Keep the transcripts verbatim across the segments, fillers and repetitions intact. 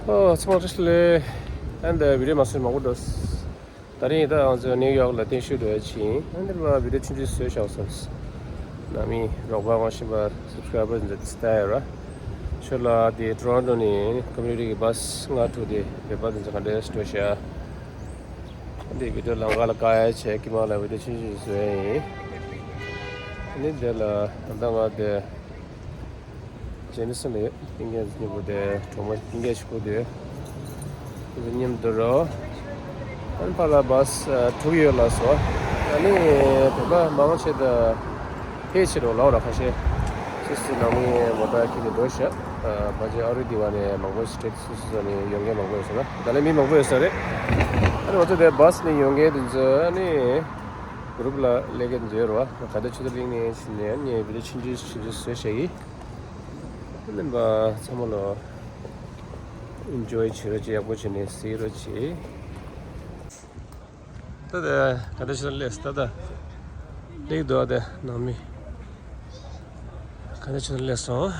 ཨོ། ཚང་མ་བཀྲ་ཤིས་བདེ་ལེགས། ཨ་ནི་བི་ཌི་ཡོ་མ་བཟོས་མང་པོ་འགྲོ། ད་རིང་ད་ང་ཚོ་ནིའུ་ཡོག་ལ་བརྟན་བཞུགས་འགྲོ་ཡ་ཅིག་ཡིན། ཨ་ནི་བི་ཌི་ཡོ་ཆུང་ཆུང་བཟོས་བཞག་སོང་། ནང་མི་རོགས་པ་དབང་ཆེན་པ་སབ་སི་ཀ་རའི་བར་འཛིན་སྟ་ཡ་ར། ཁྱོད་ལ་དེ་ཊོ་རོན་ཊོ་ནས་ཀོ་མུ་ནི་ཊི་གི་བྷ་སི་ལྔ་དྲུག་དེ་བོད་པ་འཛིན་ག་འདྲ་སྤྲོད་བཞག་འདི་བི་ཌི་ཡོ་ལམ་ཁ་ལ་བཀག་ཡ་བྱས། ཀི་མ་ལ་བི་ཌི་ཡོ་ཆུང་ཆུང་བཟོས་ཡིན། ཨ་ནི་དེ་ལ་ད་ལྟ་ང་དེ་ཇེ་མི་སན་ལ་ཡོད། ཏིང་ཀེ་སྙིང་པོ་དེ་གྲོགས་མོ་ཏིང་ཀེ་ཞིག་ཁུག་དེ་དེ་མཉམ་དུ་རོ། ཨ་ནི་ཕར་ལ་བྷ་སི་དྲུག་ཡོད་ལ་སོ། ཨ་ནི་བོད་པ་མང་ཆེ་ད་ཕལ་ཆེར་རོ་ལའོ་ར་ཁ་ཤས། སུ་སུ་ནང་མི་མོ་ཊ་ཁྱེར་ནས་འགྲོ་ཤག་ཨ་བ་ཇེ་ཨ་རུ་དི་བ་ནས་མང་པོ་སི་ཊེ་ཊི་སུ་སུ་ནས་ཡོང་མཁན་མང་པོ་ཡོད་ས་རེད། ད་ལན་མི་མང་པོ་ཡོད་ས་རེད། ཨ་ནི་ང་ཚོ་དེ་བྷ་སི་ནས་ཡོང་མཁན་དེ་ཚོ་ཨ་ནི་གུ་རུབ་ལ་སླེབས་མཁན་དེ་ཚོ་ཡོད་རེད་བ། ག་འདྲ་ཆུ་ཚོད་གླིང་ནས་ཕྱིན་ནས་ཨ་ནི་བི་ཌི་ཡོ་ཆུང་ཆུང་ཆུང་ཆུང་བཟོས་བཞག་གི། ཨ་ནི་བ་ཚང་མ་ལོ་ཨིན་ཇོའི་བྱེད་རོགས་བྱེད། ཡག་པོ་བྱས་ནས་གཟིགས་རོགས་བྱེད། ད་ལྟ་ག་འདྲ་ཞིག་ལ་སླེབས། ད་ལྟ་སླེབས་འདུག་ཨ་ད་ནང་མི་ག་འདྲ་ཞིག་ལ་སླེབས་སོང་།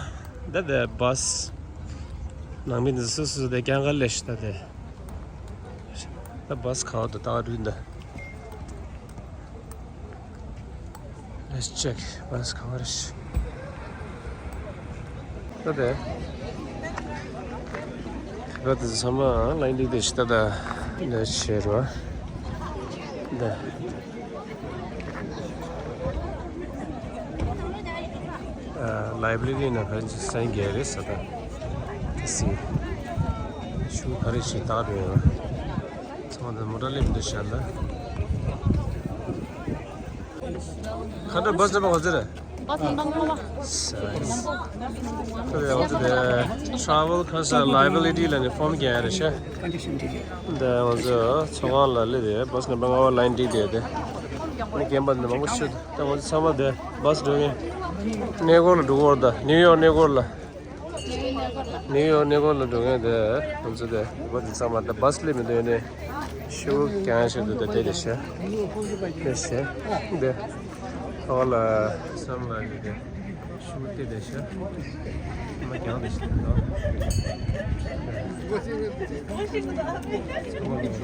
ད་ལྟ་བྷ་སི་ནང་མི་འདི་སུ་སུ་དེ་རྐྱང་ག་སླེབས་ཤག་ད་ལྟ་ད་བྷ་སི་ག་བ་དུ་ཏག་རུ་འདི། Let's check. བྷ་སི་ག་བ་རེད། ད་དེ། ད་དེ་ཚང་མ་ལའིན་འདི་དེ་ཤི་ད་ད་འདི་ཆེ་རུ། ད། ལའི་བྷི་རི་ནང་ག་རེ་སན་རྒྱལ་རེད་ས་ད། དེ་སི། ཤུ་ག་རེ་ཞིག་ད་རེད། ཚང་མ་ད་མོ་ཊ་སླེབས་འདི་ཤ་ད། ཁ་ཏ་བྷ་སི་ནམ་པར་ག་ཚོད་རེད། བྷ་སི་ནམ་པར་ལྔ་པ། ཁ་ཏ་ཡང་ཚོད་དེ་travel concern liability ལ་ནི་ཕོམ་རྒྱག་ཡ་རེད་ཤག་འདི་ང་ཚོ་ཚོགས་ཁང་ལ་སླེབས་ཏེ་བྷ་སི་ནམ་པར་ལྔ་པ་ལའིན་འདི་དེ་དེ་ནི་རྒན་པ་འདི་མང་པོ་ཤོད་དེ་ང་ཚོ་ཚང་མ་དེ་བྷ་སི་འགྲོ་མཁན་གནས་སྐོར་ལ་འགྲོ་གི་ཡོད་རེད། ད་ནིའུ་ཡོག་གནས་སྐོར་ལ། ནིའུ་ཡོག་གནས་སྐོར་ལ་འགྲོ་མཁན་དེ་ང་ཚོ་དེ་བ་དེ་ཚང་མ་ད་བྷ་སི་སླེབས་མི་འདུག་ནས་ཤུ་གུ་གྱང་ཞིག་འདུག་ད་དེ་དེ་ཤ་དེ་ཤ་དེ་ཨོ་ལ་སམ་ལ་ཡོད་དེ་ཤུ་གུ་དེ་དེ་ཤ་མ་གྱང་དེ་ཤ་དེ་དང་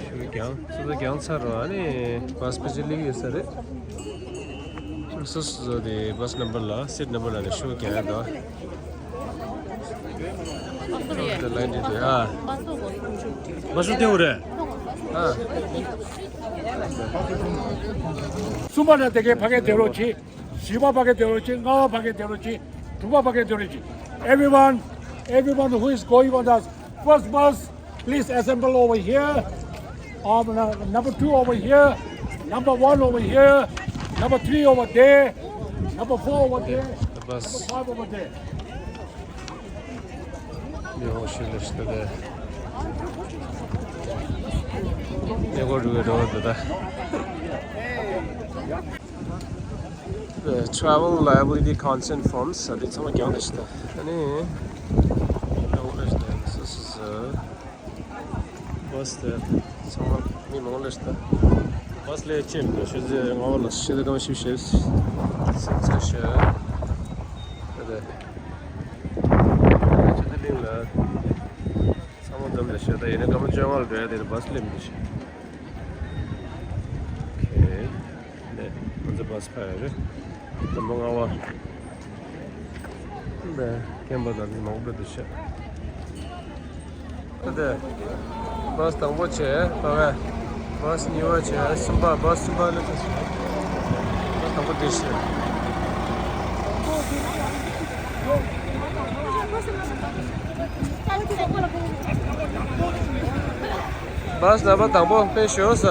ཤུ་གུ་གྱང་སོ་སོ་གྱང་ཚར་རོ། ཨ་ནི་བྷ་སི་ཕལ་ཆེར་སླེབས་ཡོད་ས་རེད། སོ་སོ་སོ་དེ་བྷ་སི་ནམ་པར་ལ་སིཊ་ནམ་པར་ལ་ནས་ཤུ་གུ་གྱང་ཡོད་དོ། ལའིན་འདི་དེ་ཨ། མ་སུ་ཏེ་འུ་རེ། ཨ། གསུམ་པ་ནས་དེ་གའི་ཕ་གའི་དེ་རོ་ཆི། བཞི་པ་ཕ་གའི་དེ་རོ་ཆི། ལྔ་པ་ཕ་གའི་དེ་རོ་ཆི། དྲུག་པ་ཕ་གའི་དེ་རོ་ཆི། Everyone, everyone who is going on the first bus, please assemble over here. Um, number two over here. Number one over here. Number three over there. Number four over there. Number five over there. ཡོང་ཤུལ་ལ་ཤི་ད། ནེ་གོ་རུ་རོ་ད་ད། The travel liability consent forms ཨ་དེ་ཚང་མ་རྒྱང་ལ་ཤི་ད། ཨ་ནི། རོ་ལ་ཤི་ད། སོ་སོ་སོ། བྷ་སི་དེ་ཚང་མ་མི་མང་ལ་ཤི་ད། བྷ་སི་ལས་ཅེམ་དང་ཤུ་ཟེ་ང་བ་ལ་ཤི་ད་གང་ཤི་ཤེས། སེམས་ཚ་ཤི། ཨ་དེ། ཆུ་ཚོད་གླིང་ལ་ཚང་མ་འཛོམས་ནས་ཤོད། ད་ཡིན་ན་སྐར་མ་བཅོ་ལྔ་ལ་འགྲོ་ཡ་དེ་ནི་བྷ་སི་སླེབས་མི་འདུག་ཤག་ཨོ་ཁེ། ནས་ང་ཚོ་བྷ་སི་ཕར་ཡ་རེད། དང་པོ་ལྔ་པ། འདི་རྒན་པ་དང་མི་མང་པོ་འདུག་ཤག་ད་ལྟ་བྷ་སི་དང་པོ་བྱས་ད་བས། བྷ་སི་གཉིས་པ་བྱས། གསུམ་པ། བྷ་སི་གསུམ་པ་ལ་ད་བྷ་སི་དང་པོ་དེ་བྱས། བྷ་སི་རྣམ་པ་དང་པོ་དཔེ་ཞོ་ས།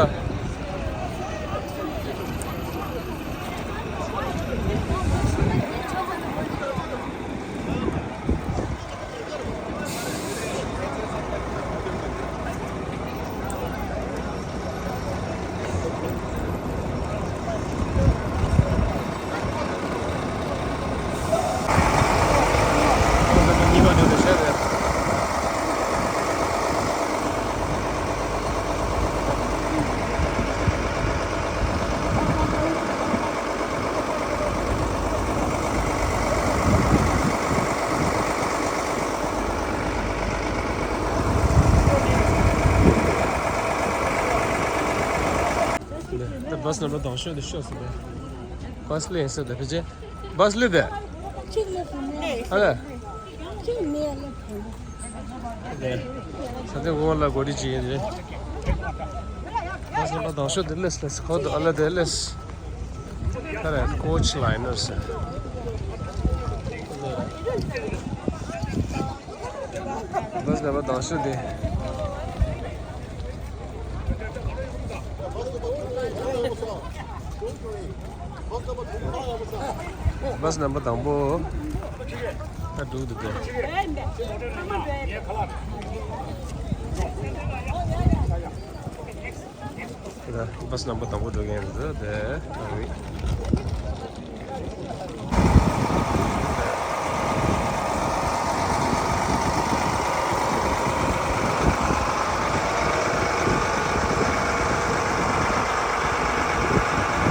བྷ་སི་ནམ་བར་དང་ཤོས་དེ་ཤོས་སུ་རེད། བྷ་སི་ལེན་སུ་དེ་ཕི་ཅེ། བྷ་སི་ལེན་དེ། གཅིག་ལས་སུ་མེད། ཨ་ལེ། གཅིག་མེད་ལ་ཕུལ། དེ། ས་དེ་འོག་ལ་གོ་རི་ཅི་ཡིན་རེད། བྷ་སི་ནམ་བར་དང་ཤོས་དེ་ལེས་ལེས་ཁོ་དེ་ཨ་ལེ་དེ་ལེས། ཨ་ལེ་ཀོ་ཆི་ལའི་ནར་སི། བྷ་སི་ནམ་བར་དང་ཤོས་དེ། བྷ་སི་ནམ་བར་དང་པོ། ད་འགྲུག་འདུག་སྟེ། ད་བྷ་སི་ནམ་བར་དང་པོ་འགྲོ་མཁན་འདི་དེ།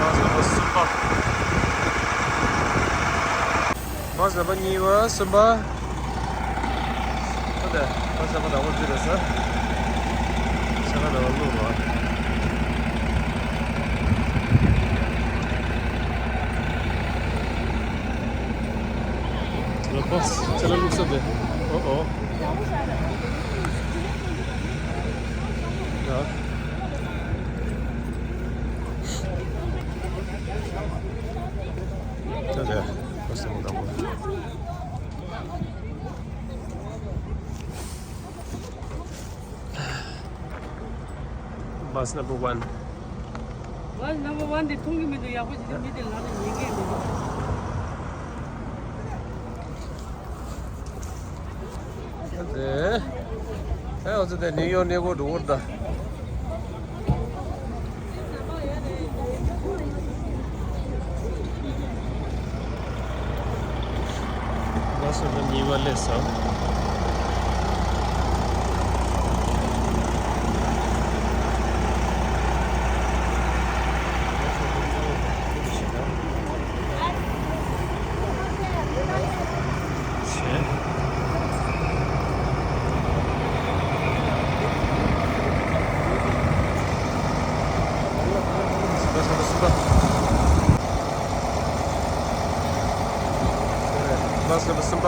བྷ་སི་ནམ་བར་གསུམ་པ། བྷ་སི་ནམ་བར་གཉིས་པ་གསུམ་པ། ཨ་ད་བྷ་སི་ནམ་བར་དང་པོ་འཛུལ་རེད་ས། ས་ག་ནང་བླུགས་རོགས། ལོ་ཁོ་ཚེ་ལ་བླུགས་ས་དེ། ཨོ་ཨོ། ཡ། ད་དེ་བྷ་སི་ནམ་བར་དང་པོ། Bus number one. Bus number one དེ་མཐོང་གི་མི་འདུག་ཡག་པོ་ཞིག་དེ་མི་དེ་ལམ་ནས་ཉན་གི་མི་འདུག་དེ། ཨེ་འོ་ཙི་དེ་ནིའུ་ཡོག་གནས་སྐོར་འགྲོ་གི་རེད་ད། བྷ་སི་ནམ་བར་གཉིས་པ་སླེབས་སོང་། བྷ་སི་ནམ་བར་གསུམ་པ།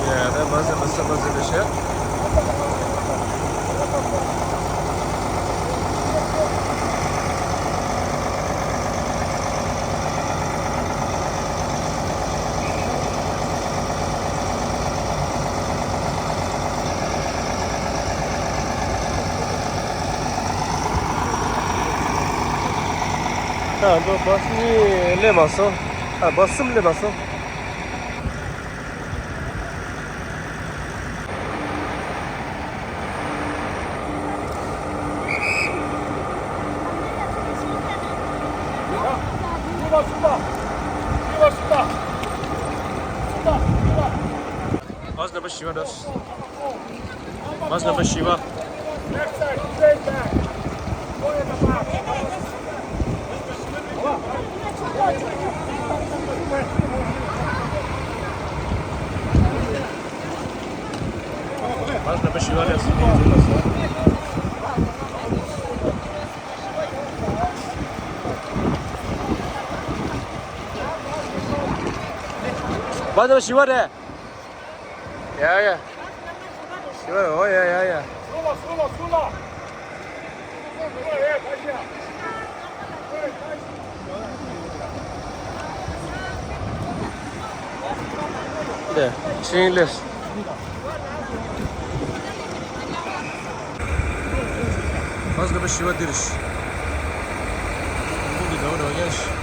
ཡ། ད་བྷ་སི་ནམ་བར་གསུམ་པ་ཟེར་ནས་བཤད། ད་ང་ཚོ་བྷ་སི་གཉིས་སླེབས་མ་སོང་། ཨ། བྷ་སི་གསུམ་སླེབས་མ་སོང་། བྷ་སི་ནམ་བར་བཞི་པ་འགྲོ། བྷ་སི་ནམ་བར་བཞི་པ། བྷ་སི་ནམ་བར་བཞི་པ་སླེབས་སོང་། བྷ་སི་ནམ་བར་བཞི་པ་རེད། ཡ་ཡ། ཞི་བ། ཨོ་ཡ་ཡ་ཡ། དེ་ཤིང་ལེབ། བྷ་སི་ལ་བ་ཞི་བ་འདིར། འདི་འདི་འདྲ་བ་འདྲ་བ་ཡ་ཤི།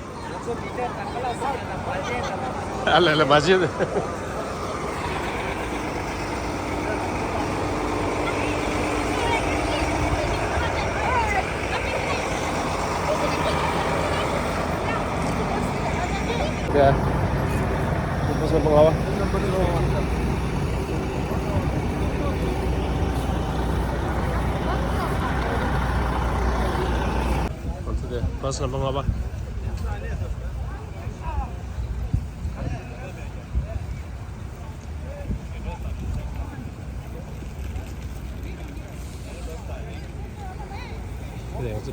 ཨ་ལ་ལ་མ་བྱེད། Bus number ལྔ་པ།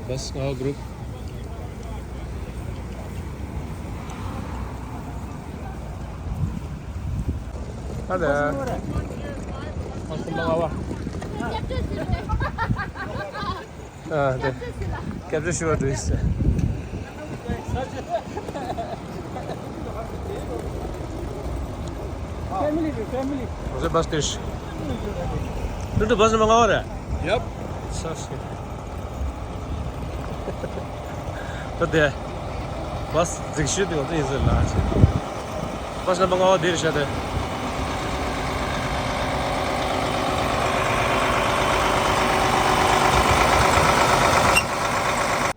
Bus ལྔ་པ་group། ཨ་ལས། Bus ལྔ་པ། ཨ་དེ། སྐད་ཆ་ཞུ་བ་འགྲོ་ཡིན་ཟེར། Family རེད། Family། ང་ཚོའི་བྷ་སི་དེ། ལུ་ཏུ་བྷ་སི་ནམ་བར་ལྔ་པ་རེད། Yep། ས་ཞིག་ད་དེ། བྷ་སི་འཛེགས་ཤོས་དེ་ང་ཚོ་ཡིན་ཟེར་ལ་ཆེ། བྷ་སི་ནམ་བར་ལྔ་པ་འདིར་བཞག་སྟེ།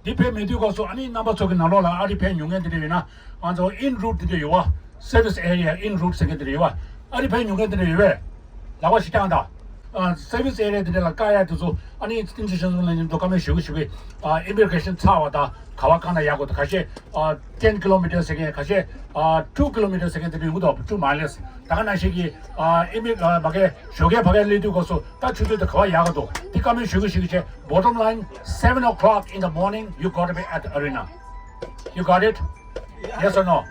འདི་ཕེབས་མེད་དུས་སྐབས་སུ་ཨ་ནི་རྣམ་པ་ཚོ་གི་ནང་ལོགས་ལ་ཨ་རི་ཕེབས་མྱོང་མཁན་དེ་འདྲ་ཡོད་ན་ང་ཚོ་in route དེ་འདྲ་ཡོད་བ། Service area in route ཟེར་མཁན་དེ་འདྲ་ཡོད་བ། ཨ་རི་ཕེབས་མྱོང་མཁན་དེ་འདྲ་ཡོད་པས། ལག་པ་ཞིག་བརྐྱངས་དང་། ཨ། Service area དེ་འདྲ་ལ་བཀག་ཡ་དེ་ཚོ་ཨ་ནི་དེང་དུས་ཤང་ཚང་ལ་ཉིན་དུ་བཀའ་མོལ་ཞུ་གི་ཞུ་གི། ཨ། immigration ཚར་བ་དང་ག་བ་གང་ལ་ཡག་དགོས་དང་ཁ་ཤས། ཨ། ten kilometres ཟེར་མཁན་ཁ་ཤས། ཨ། two kilometres ཟེར་མཁན་དེ་འདྲ་ཡོང་གི་འདུག two miles། ད་ག་ནང་བཞིན་གྱི། ཨ། ཨི་མི། ཨ། མ་གའི་ཞོགས་ཀས་ཕ་གའི་སླེབས་དུས་སྐབས་སུ་ད་ཆུ་ཚོད་དེ་ག་བ་ཡག་ག་འདུག་དེ་བཀའ་མོལ་ཞུ་གི་ཞུ་གི་བྱས། Bottom line, seven o'clock in the morning, you gotta be at the arena. You got it? Yes or no?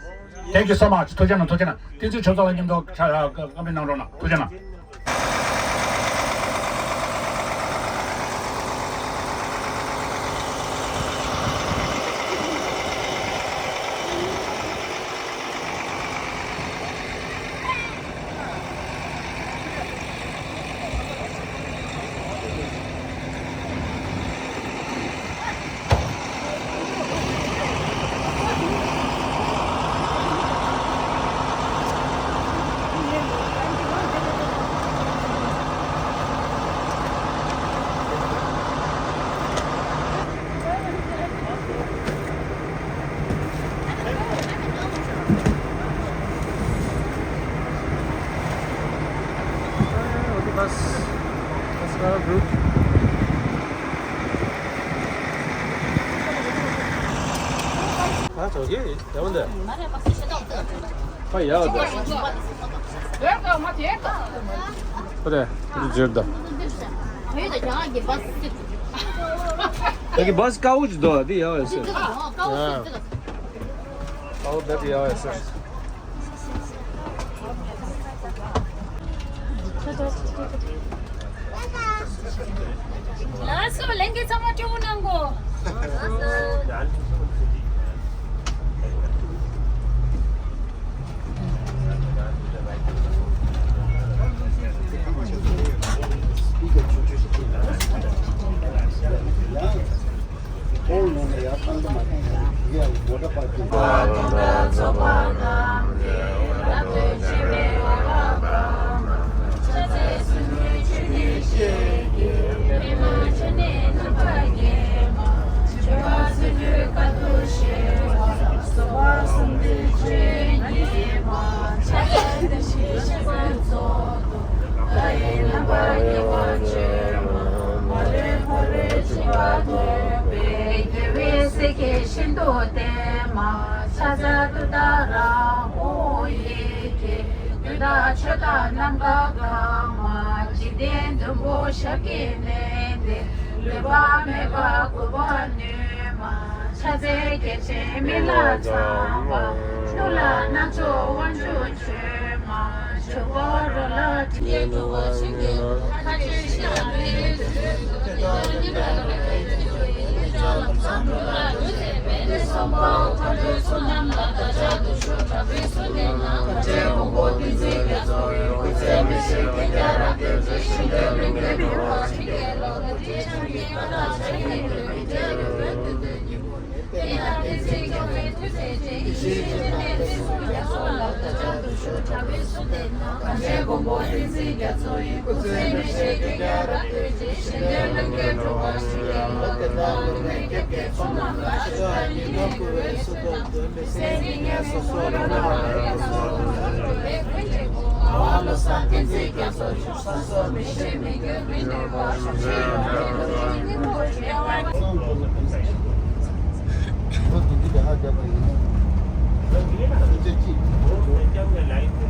Thank you so much. ཐུགས་རྗེ་གནང་། ཐུགས་རྗེ་གནང་། བསྟན་འཛིན་ཆོས་རྫོང་ལགས་མཉམ་དུ་ཆ་བཀའ་མོལ་གནང་རོགས་གནང་། ཐུགས་རྗེ་གནང་། ད་གི་བྷ་སི་དཀར་པོ་ཅིག་འདུག་དེ་ཡག་ཡོད་ས་རེད། དཀར་པོ་དེ་ཡག་ཡོད་ས་རེད། ལགས་སོ། ལྷན་རྒྱས་ཚང་མ་སྤྲོ་པོ་གནང་གོ། ཤིན་ཏུ་བརྟན་མ། ཕྱག་འཚལ་ཏུཏྟཱ་ར་ཧཱུྃ་ཡི་གེ། བདུད་དང་ཆོས་དང་ནམ་མཁའ་གང་མ། འཇིག་རྟེན་བདུན་པོ་ཞབས་ཀྱིས་མནན་ཏེ། ལུས་པ་མེད་པར་འགུགས་པར་ནུས་མ། ཕྱག་འཚལ་རྒྱལ་ཆེན་མི་ལ་ཚངས་པ། གླུ་ལ་སྣ་ཚོགས་དབང་ཕྱུག་མཆོད་མ། ཊག་ལ་ཁྲིད་ཤག་ཊག་ལ་ཀ་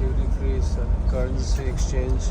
ཊག་Duty free, sir. Currency exchange.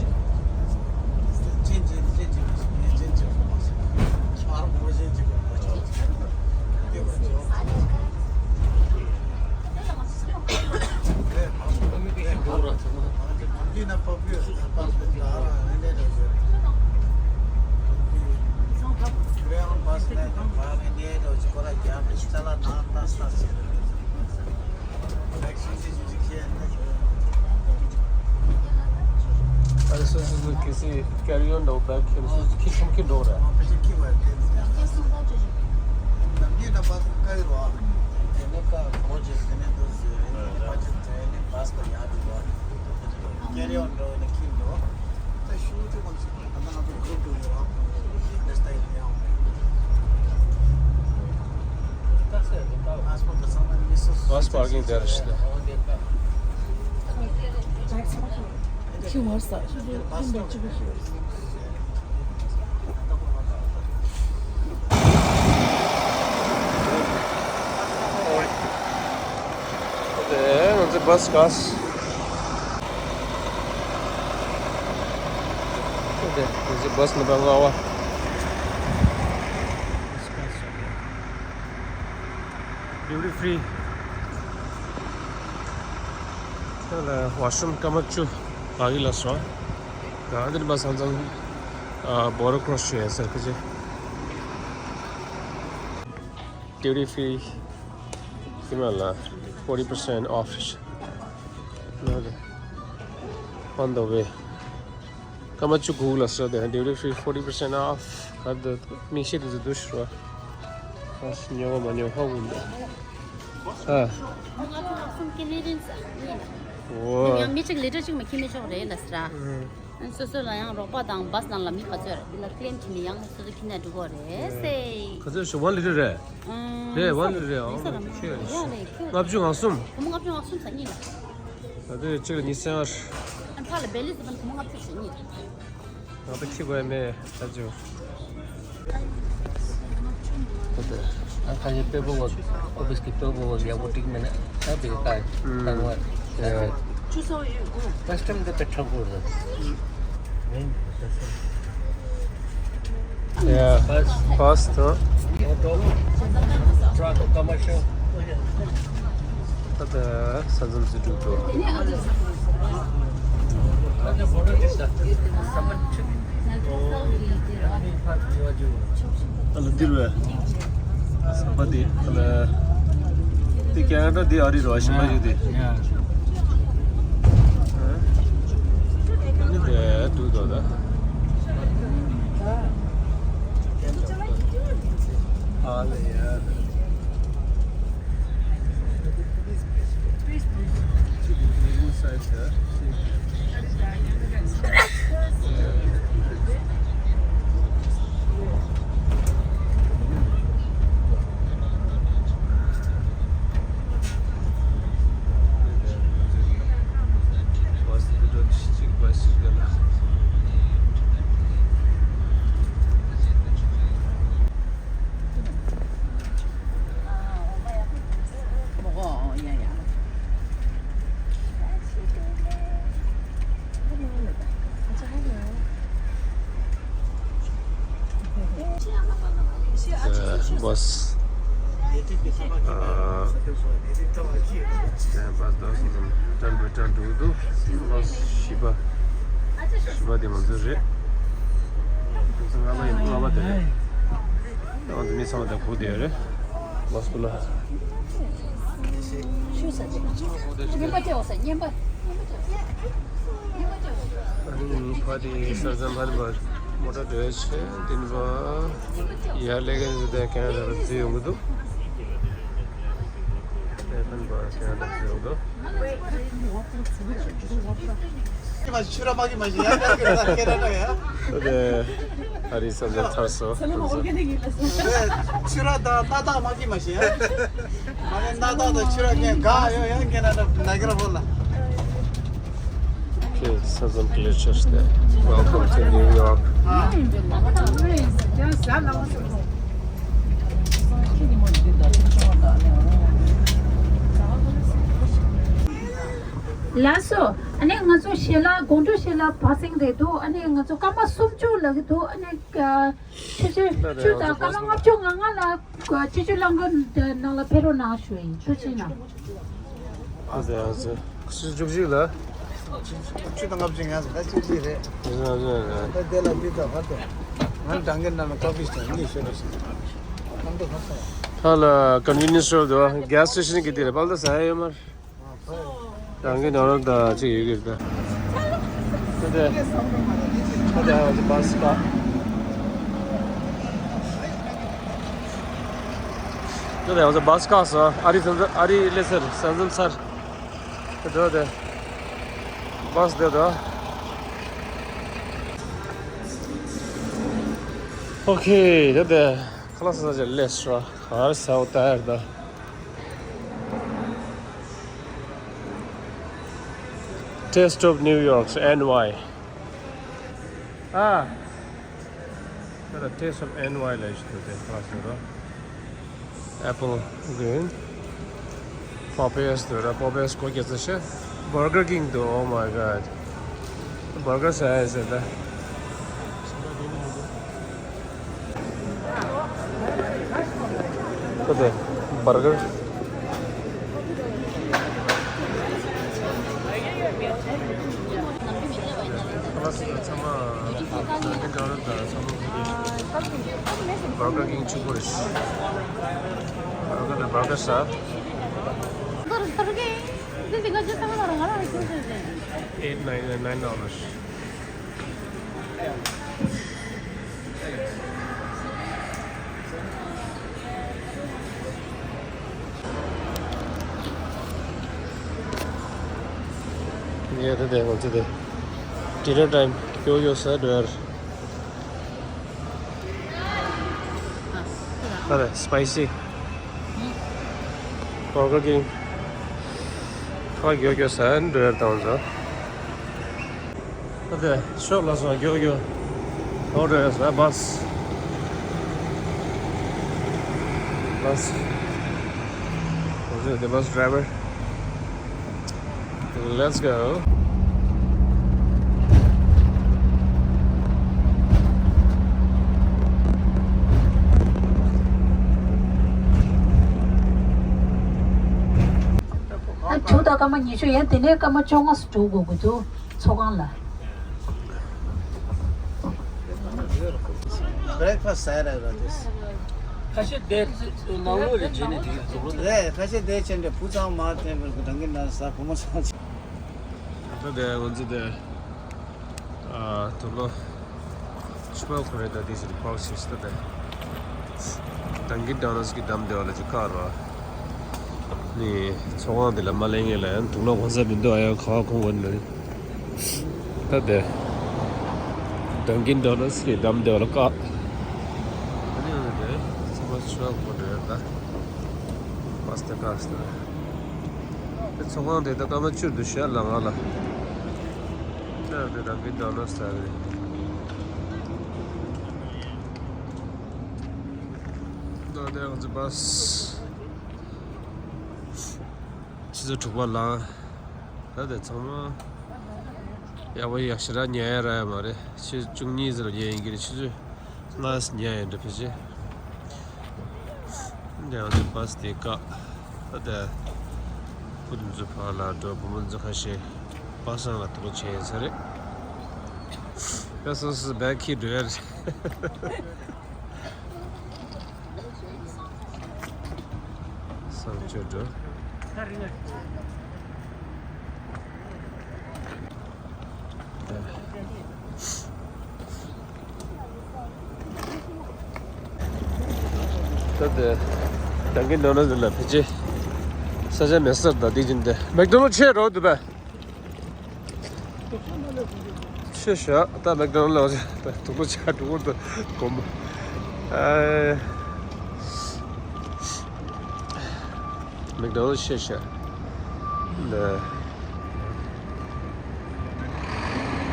अरे sir, sir, sir, किसी carry on दो, बैग खेल, सर, किस हम के दो रहा है? कैरी ऑन दो, इन्हें खेल दो। Bus parking there is. Okay, bus gas. Okay, this is bus number one. Duty free. ད་ལ་ཝ་ཤི་རུམ་སྐར་མ་བཅུ་ལག་གི་ལ་སོང་། ད་འདིར་མ་སང་ཙང་ཨ་border cross བྱས་ཟེར་ཁ་ཅིག Duty free. ཧི་མ་ལ་forty percent off. On the way. སྐར་མ་བཅུ་དགུ་ལ་སོ་དེ་duty free forty percent off. ག་དུ་མིག་ཤེས་དུ་འཛུལ་འདུག་ཞུ་བ། ཨ་ཉོ་བ་མ་ཉོ་ཧ་གོ་འདུག་ཨ། ང་ཚོ་ལག་སོང་ཀི་ནི་རིན་ས་ཡིན། འོ། ཡང་མི་གཅིག་ལི་ཊར་གཅིག་མ་ཁྱི་མི་ཆོག་རེད་ལ་སྲ། ཨ། སོ་སོ་ལ་ཡང་རོགས་པ་དང་བྷས་ནང་ལ་མི་ག་ཚོད་རེད་འདི་ལ་ཀི་ལེམ་བྱེད་ནི་ཡང་སོ་སོ་ཁྱི་ནས་འགྲོ་གོ་རེད་སེ། ག་ཚོད་ཞུ་ཝན་ལི་ཊར་རེད། ཨ། རེད་ཝན་ལི་ཊར་རེད། ཨོ་ཁེ་ཡ་རེད་ཁྱོད། ལྔ་བཅུ་ང་གསུམ། བུ་མོ་ལྔ་བཅུ་ང་གསུམ་ས་གཉིས་ལ། ད་དུས་གཅིག་ལ་ཉི་ཤུ་རྩ་ལྔ། ཨ་ཕ་ལ་བེ་ལི་ཟི་བན་བུ་མོ་ལྔ་བཅུ་ཞེ་གཉིས། ང་ཚོ་ཁྱི་དགོས་མེད་ད་ཅུ། ད་ད་ཨ་ཁ་ཡེ་པེ་པོ་ཝརཀ་ཨོ་ཕི་སི་གི་པེ་པོ་ཝརཀ་ཡག་པོ་འགྲིག་མེད་ན་ད་བི་ཀ་ཡེ་ད་ང་ཡེ་ཀ་སི་ཊམ་དེ་ད་ཁྲག་པོ་རེད། Yeah, bus, bus, huh? Auto, truck, commercial. ད་ལྟ་ས་མཚམས་སུ་འགྲོ་འགྲོ། ད་ལ་འདིར་བས། ས་པ་དེ་ད་ལ། དེ་ཁེ་ན་ཌ་དེ་ཨ་རི་རོ་ཞིམ་པ་ཞིག་དེ། ནི་དེ་འདུག་དོ་ད། ཨ་ལེ་ཡ། ཨ། བྷ་སི། ཨ། བྷ་སི་དོ་སོང་ཙང་ཏན་པ་ཏན་པ་ཏན་འགྲོ་གི་འདུག་བྷ་སི་བཞི་པ། བཞི་པ་དེ་ང་ཚོའི་རེད། ང་ཚོ་ལྔ་པ་ཡིན། ལྔ་པ་དེ་རེད། ང་ཚོ་མི་ཚང་མ་དང་སྒུག་བསྡད་ཡོད་རེད། བྷ་སི་པུ་ལ། ཕ་དེ་ས་ཙམ་ཕ་ནི་བར་མོ་ཊ་འགྲོ་ཆེ་དེ་ནི་བ་ཡར་ལས་ཀ་ནི་དེ་ཁེ་ན་ཌ་ལ་འཛུལ་ཡོང་གི་འདུག་དེ་ཕ་ནི་བར་ཁེ་ན་ཌ་འཛུལ་ཡོང་འདུག་ཁྱོད་ར་མ་གི་མ་ཤེས་ཡ། ཁེ་ན་ཌ་ཡ། དེ་ཨ་རི་ས་ཙམ་ཚར་སོང་། ཁྱོད་ར་ད་ཏག་ཏག་མ་གི་མ་ཤེས་ཡ། མ་ནི་ན་ད་ད་ཕྱི་ར་ངས་ག་ཡོད་ཡ་ངས་ན་ད་ན་གི་ར་བོ་ལ། Okay, Southern Glaciers there. Welcome to New York. ལགས་སོ། ཨ་ནི་ང་ཚོ་ཞལ་ལག་དགོང་དྲོ་ཞལ་ལག་བ་སེང་རེད་འདུག་ཨ་ནི་ང་ཚོ་སྐར་མ་སུམ་ཅུ་ལབ་ཀྱི་འདུག་ཨ་ནི་ཆུ་ཚོད་བཅུ་དང་སྐར་མ་ལྔ་བཅུ་ང་ལྔ་ལ་ཆུ་ཚོད་རླངས་འཁོར་ནང་ལ་ཕེབས་རོགས་གནང་ཞུ་ཡིན། ཐུགས་རྗེ་གནང་། ཨ་ཙི་ཨ་ཙི། ཆུ་ཚོད་བཅུ་གཅིག་ལ། བཅུ་དང་ལྔ་བཅུ་ང་ཚོ་ད་བཅུ་གཅིག་རེད། ད་དེ་ལ་འདི་ད་བར་དུ་ང་འདྲ་མཁན་རྣམས་ལ་ཀོ་པི་ཞིག་གཉིས་ཤོད་རོགས་ཞེས། ཁ་ལ་ཀོན་ཝི་ནི་ཡེན་སི་སི་ཊོར་འདུག་ཨ། གྷེ་སི་སི་ཊེ་ཤན་གྱི་དེ་རེད། པཱ་ལགས་ཟ་ཡ་ཡོད་མ་རེད། རང་གི་ནོར་ལུག་དང་གཅིག་ཡོད་ཀྱི་རེད་ད། ད་དེ་ད་དེ་ང་ཚོ་བྷ་སི་ཀ་ད་དེ་ང་ཚོ་བྷ་སི་ཀ་སོ། ཨ་རི་ས་མཚམས། ཨ་རི་སླེབས་ཚར། ས་མཚམས་ཚར། ད་དེ་བྷ་སི་དེ་ད། ཨོ་ཁེ། ད་དེ་ཁ་ལག་ཟ་ས་ཅིག་སླེབས་སོང་། ག་རེ་ཟ་འོ་ད་ཡར་ད། Taste of New York, N Y. Ah, the Taste of N Y ལ་ཞིག་ཏུ་དེ་ཁ་ཟེར་རོ། Apple Green, Popeyes དུ་ར། Popeyes གོ་རྒྱ་ཚ་ཤེ། Burger King དུ། Oh my God, Burger ཟ་ཡ་ཟེར་ད། ད་དེ་Burger། ཁ་ལག་ཟ་ཚང་མ་ད་དེ་ག་རེ་ད་ཚང་མ་Burger King གཅིག་པོ་རེད། Burger ལ་Burger ཟ། Eight ninety nine dollars. ངས་ད་དེ་ང་ཚོ་དེ་dinner time ཀྱོ་ཀྱོ་ཟ་འགྲོ་ཡ་རེད། ཨ་རེ་spicy Burger King ཁ་ཀྱོ་ཀྱོ་ཟ་འགྲོ་ཡ་རེད་ད་ང་ཚོ། ད་དེ་ཤོག་ལ་སོང་། ཀྱོ་ཀྱོ། ཨོ་ཌར་ཡོད་ས་བྷ་སི། བྷ་སི། ཨོ་ཌར་དེ་བྷ་སི་ཌི་རའི་བར། Let's go. ཨ། དྲུག་དང་སྐར་མ་ཉི་ཤུ་ཡན། དེ་ནས་སྐར་མ་བཅོ་ལྔ་འགྲོ་དགོས་ཀྱི་འདུག་ཚོགས་ཁང་ལ། Breakfast ཟ་ར་ར་དེས། ཁ་ཤས་དེ་ནང་ལོགས་ལ་བྱས་ནས་དེ་གི་དུག་ལོག་རེད། ཁ་ཤས་དེ་བྱས་ནས་བུ་ཚང་མ་འཐེན་པའི་གི་འགྲང་གི་ན་ཟ་བུ་མོ་ཚང་། ད་དེ་ང་ཚོ་དེ་ཨ་དུག་ལོག་ཕྱི་པ་ཁོ་རེ་ད་དེ་ཟེར་པག་ཆེ་ཤི་ད་དེ། Dunkin Donuts གི་འགྲམ་དེ་བ་ལ་ཅིག་ཁ་རོ། ནི་ཚོགས་ཁང་དེ་ལ་མ་སླེབས་སྔོན་ལ་ཡང་དུག་ལོག་གང་ཟ་མི་འདུག་ཨ་ཡང་ཁ་བ་གོང་གོ་ནི་ལ་ནི། ད་དེ་Dunkin Donuts གི་འགྲམ་དེ་བ་ལ་བཀག་ཨ་ནི་ཡང་ན་དེ་ཚོ་མ་ཆོག་གོ་དེ་ད་Mastercard ད་དེ་ཚོགས་ཁང་དེ་ད་སྐར་མ་བཅུ་འདུག་ཤ་ལ་ང་ལ་ད་དེ་Dunkin Donuts ད་རེད། ད་དེ་ང་ཚོ་བྷ་སི། ཆུ་ཚོད་དྲུག་པ་ལངས། ད་དེ་ཚང་མ་ཡག་པོ་ཡག་ཞེ་དྲག་ཉལ་ཡ་རག་ཡ་མ་རེད། ཆུ་ཚོད་བཅུ་གཉིས་ཙམ་ལ་ཉལ་ཡིན་གྱི་རེད། ཆུ་ཚོད་ལྔ་ཙམ་ཉལ་ཡིན་འདྲ་ཕལ་ཆེར། འདི་ང་ཚོ་བྷ་སི་དེ་བཀག་ད་ལྟ་བུ་དེ་ཚོ་ཕར་ལ་འགྲོ། བུ་མོ་ཚོ་ཁ་ཤས་བྷ་སི་ནང་ལ་དུག་ལོག་བྱས་ཡོད་ས་རེད། ད་སོ་སོ་བྷེག་འཁྱེར་འགྲོ་ཡ་རེད། བསང་མཆོད་འགྲོ། ད་ལྟ་ད་གིན་ནོ་ནོ་ཟེར་ལ་ཕལ་ཆེར་ས་ཆ་མེད་ས་ད་འདི་བཞིན་ཏེ་མེག་ཌོ་ནལ་ཆེ་རོ་འདུག་པ། ཆེ་ཤག་ད་མེག་ཌོ་ནལ་ལ་དུག་ལོག་ཆགས་འགྲོ་གི་འདུག་གོ་མ། ཨ། མེག་ཌོ་ནལ་ཤེས་ཤག་ལ།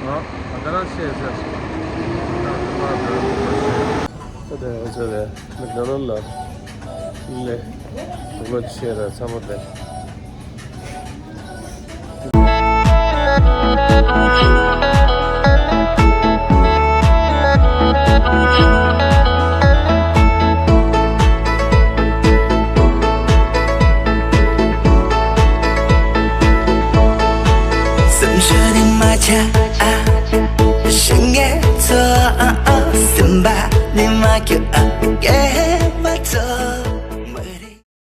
ཨ། ད་རང་ཤེས་ཤག་ད་ང་ཚོ་ལ་མེག་ཌོ་ནལ་ལ་ལས་དུག་ལོག་ཆེ་ར་ཚ་མོ་དེ། Some shit in my chest.